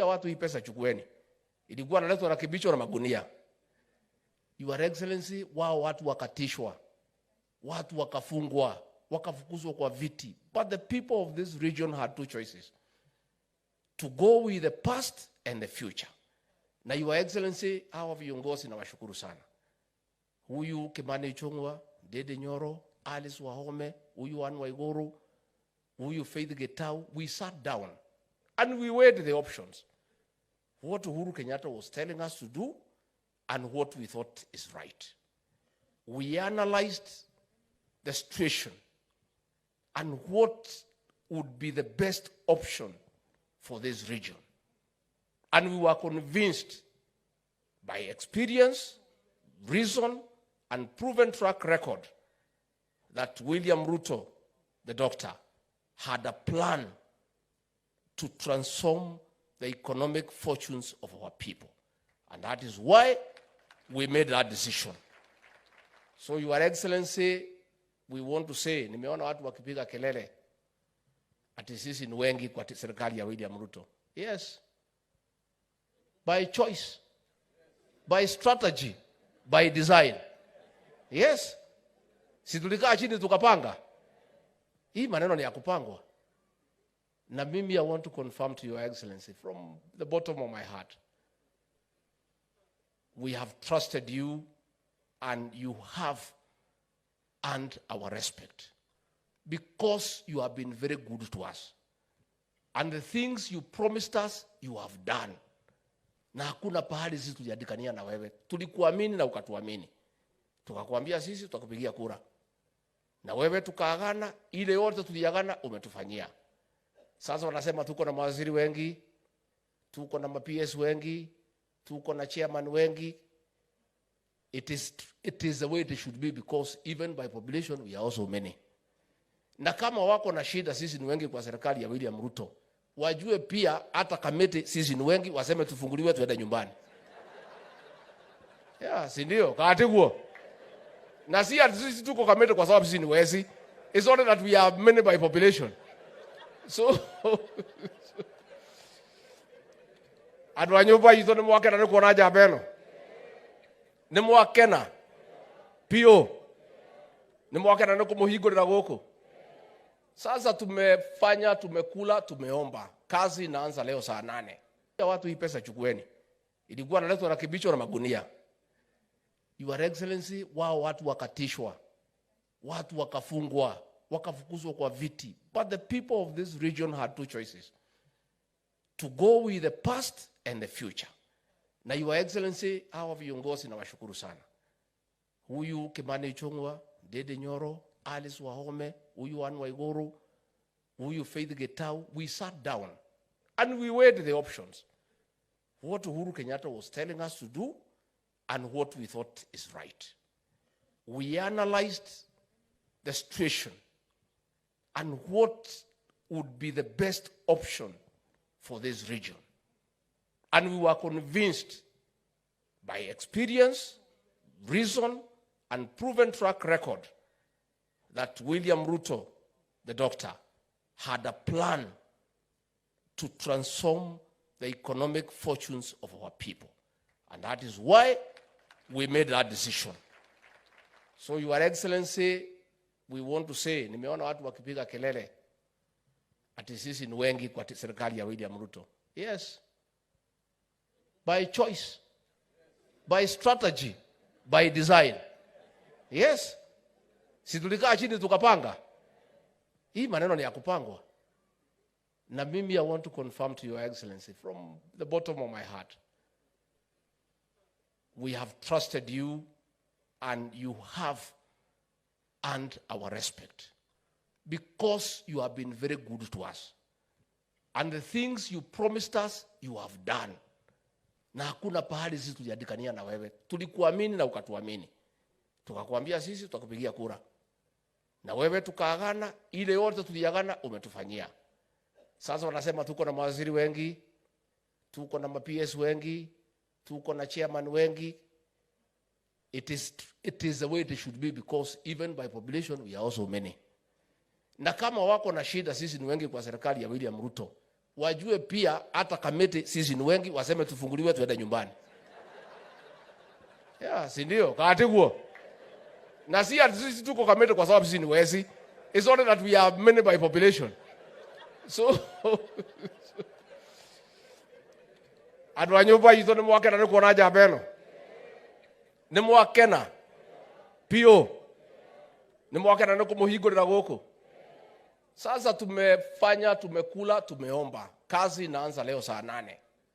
Watu hii pesa chukueni. Ilikuwa naletwa na kibicho na magunia. Your Excellency, wao watu wakatishwa, watu wakafungwa, wakafukuzwa kwa viti. But the people of this region had two choices: to go with the past and the future. Na Your Excellency, hawa viongozi nawashukuru sana. Huyu Kimani Ichung'wa, Ndindi Nyoro, Alice Wahome, huyu Anne Waiguru, huyu Faith Gitau, we sat down and we weighed the options. What Uhuru Kenyatta was telling us to do and what we thought is right. We analyzed the situation and what would be the best option for this region. And we were convinced by experience, reason, and proven track record that William Ruto, the doctor, had a plan to transform the economic fortunes of our people. And that is why we made that decision. So, Your Excellency, we want to say, nimeona watu wakipiga kelele ati sisi ni wengi kwa serikali ya William Ruto. Yes. By choice, by strategy, by design. Yes. Si tulikaa chini tukapanga. Hii maneno ni ya kupangwa. Na mimi I want to confirm to Your Excellency from the bottom of my heart. We have trusted you and you have earned our respect because you have been very good to us. And the things you promised us, you have done. Na hakuna pahali sisi tuliandikania na wewe. Tulikuamini na ukatuamini. Tukakwambia sisi tutakupigia kura. Na wewe tukaagana, ile yote tuliagana umetufanyia. Sasa wanasema tuko na mawaziri wengi, tuko na ma-PS wengi, tuko na chairman wengi. It is the way it should be because even by population we are also many. Na kama wako na shida, sisi ni wengi kwa serikali ya William Ruto, wajue pia hata Kamiti sisi ni wengi, waseme tufunguliwe tuende nyumbani. Yeah, si ndio? Katiguo. Na si ati sisi tuko Kamiti kwa sababu sisi ni wezi. It's only that we are many by population. So andũ a nyũmba itũ nĩ mwakena nĩ kuona njamba ĩno, nĩ mwakena piũ, nĩ mwakena nĩ kũmũhingũrĩra gũkũ. Sasa tumefanya, tumekula, tumeomba. Kazi inaanza leo saa 8. Watu hii pesa chukueni. Ilikuwa naletwa na kibicho na magunia. Your Excellency, wao watu wakatishwa, watu wakafungwa, wakafukuzwa kwa viti. But the people of this region had two choices: to go with the past and the future. Na Your Excellency, hawa viongozi nawashukuru sana. Huyu Kimani Ichung'wa, Ndindi Nyoro, Alice Wahome, huyu Anne Waiguru, huyu Faith Gitau, we sat down and we weighed the options. What Uhuru Kenyatta was telling us to do and what we thought is right. We analyzed the situation and what would be the best option for this region. And we were convinced by experience, reason, and proven track record that William Ruto, the doctor, had a plan to transform the economic fortunes of our people. And that is why we made that decision. So, Your Excellency, we want to say, nimeona watu wakipiga kelele ati sisi ni wengi kwa serikali ya William Ruto. Yes. By choice, by strategy, by design. Yes. Si tulikaa chini tukapanga. Hii maneno ni ya kupangwa. Na mimi I want to confirm to Your Excellency from the bottom of my heart. We have trusted you and you have earned our respect because you have been very good to us. And the things you promised us, you have done. Na hakuna pahali sisi tuliandikania na wewe. Tulikuamini na ukatuamini. Tukakwambia sisi tutakupigia kura. Na wewe tukaagana, ile yote tuliagana umetufanyia. Sasa wanasema tuko na mawaziri wengi, tuko na ma-PS wengi, tuko na chairman wengi. It is the way it should be because even by population we are also many. Na kama wako na shida, sisi ni wengi kwa serikali ya William Ruto, Wajue pia hata Kamiti sisi ni wengi, waseme tufunguliwe tuende nyumbani. Yeah, si ndio? Kaatiguo. Na si ati sisi tuko Kamiti kwa sababu sisi ni wezi. It's only that we are many by population. So andå a nyå mba itå nä mwakena nä kuona njamba ä no nä mwakena piå nä mwakena nä kå må hingå rä ra gå kå. Sasa tumefanya, tumekula, tumeomba. Kazi inaanza leo saa 8.